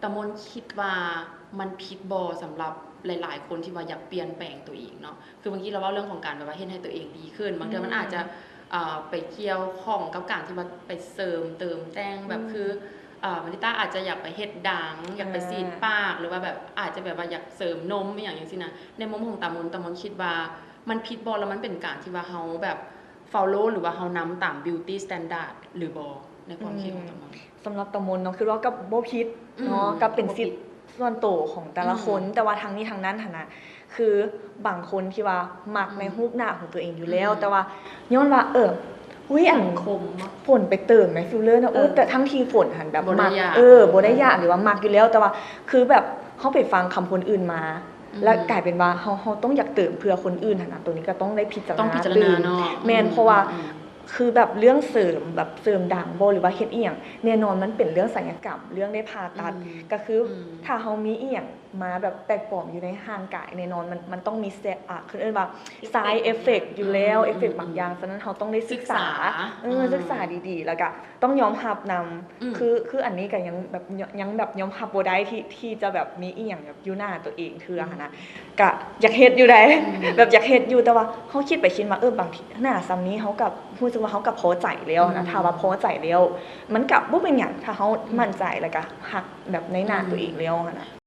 ຕາມົນຄິດວ່າມັນຜິດບໍ່ສຳລັບຫຼາຍໆຄົນທີ່ວ່າຢາກປ່ຽນແປງຕົວເອງເນາະ? ຄືບາງທີລາວເວົ້າເລື່ອງຂອງການແບບວ່າເຮັດໃຫ້ຕົວເອງດີຂຶ້ນ ບາງເທື່ອມັນອາດຈະ ອືມ ເອີ ໄປກ່ຽວຂ້ອງກັບການທີ່ວ່າໄປເສີມເຕີມແຕ່ງ ແບບ ອືມ ຄື ເອີ ມາລິຕາອາດຈະຢາກໄປເຮັດດັງ ຢາກໄປ ອ່າ ສີດປາກ ຫຼືວ່າແບບອາດຈະແບບວ່າຢາກເສີມນົມອີ່ຫຍັງຈັ່ງຊີ້ນະ. ໃນມຸມຂອງຕາມົນ ຕາມົນຄິດວ່າມັນຜິດບໍ່ ແລ້ວມັນເປັນການທີ່ວ່າເຮົາແບບ follow ຫຼືວ່າເຮົານຳຕາມ beauty standard ຫຼືບໍ່ ໃນຄວາມຄິດຂອງຕາມົນ? ອືມ ສຳລັບຕາມົນເນາະ ຄືວ່າກໍບໍ່ຜິດເນາະ ອືມ ກໍເປັນສິດ ບໍ່ຜິດ ສ່ວນໂຕຂອງແຕ່ລະຄົນ ອືມ ແຕ່ວ່າທັງນີ້ທັງນັ້ນຫັ້ນນະ ຄືບາງຄົນທີ່ວ່າມັກ ອືມ ໃນຮູບໜ້າຂອງຕົວເອງຢູ່ແລ້ວ ອືມ ແຕ່ວ່າຍ້ອນວ່າ ເອີ ອຸ້ຍ ອັນ ສັງຄົມເນາະ ຝົນໄປເຕີມໃນຟິລເລີນະ ອຸ້ຍ ເອີ ແຕ່ທັງທີ່ຝົນຫັ້ນແບບ ບໍ່ໄດ້ ມັກ ຢາກ ເອີ ບໍ່ໄດ້ຢາກ ເອີ ຫຼືວ່າມັກຢູ່ແລ້ວ ແຕ່ວ່າຄືແບບເຮົາໄປຟັງຄຳຄົນອື່ນມາ ອືມ ແລ້ວກາຍເປັນວ່າເຮົາ ເຮົາຕ້ອງຢາກເຕີມເພື່ອຄົນອື່ນຫັ້ນນະ ໂຕນີ້ກໍຕ້ອງໄດ້ພິຈາລະນາ ຕ້ອງພິຈາລະນາເນາະ ຕື່ມ ແມ່ນ ອືມ ເພາະວ່າ ອືມ ຄືແບບເລື່ອງເສີມ ແບບເສີມດັງບໍ່ ຫຼືວ່າເຮັດອີ່ຫຍັງ ແນ່ນອນມັນເປັນເລື່ອງໄສຍະກຳ ເລື່ອງໄດ້ຜ່າຕັດ ອືມ ກໍຄື ອືມ ຖ້າເຮົາມີອີ່ຫຍັງມາແບບແປກປອມຢູ່ໃນຮ່າງກາຍ ແນ່ນອນມັນ ມັນຕ້ອງມີ side ອ່າ ເຂົາເອີ້ນວ່າ side effect ຢູ່ແລ້ວ ອືມ effect ບາງຢ່າງ ອືມ ສະນັ້ນເຮົາຕ້ອງໄດ້ສຶກສາ ສຶກສາ ເອີ ອືມ ສຶກສາດີໆ ແລ້ວກໍຕ້ອງຍອມຮັບນຳ ອືມ ຄື ຄືອັນນີ້ກໍຍັງແບບ ຍັງແບບຍອມຮັບບໍ່ໄດ້ທີ່ ທີ່ຈະແບບມີອີ່ຫຍັງແບບຢູ່ໜ້າຕົວເອງເທື່ອຫັ້ນນະ ອືມ ກະຢາກເຮັດຢູ່ໃດ ອືມ ແບບຢາກເຮັດຢູ່ ແຕ່ວ່າເຮົາຄິດໄປຄິດມາ ເອີ ບາງທີໜ້າສ່ຳນີ້ເຮົາກໍຮູ້ສຶກວ່າເຮົາກໍພໍໃຈແລ້ວນະ ອືມ ຖ້າວ່າພໍໃຈແລ້ວ ມັນກໍບໍ່ເປັນຫຍັງ ຖ້າເຮົາ ອືມ ໝັ້ນໃຈ ແລ້ວກໍຮັກແບບໃນໜ້າ ອືມ ຕົວເອງແລ້ວຫັ້ນນະ.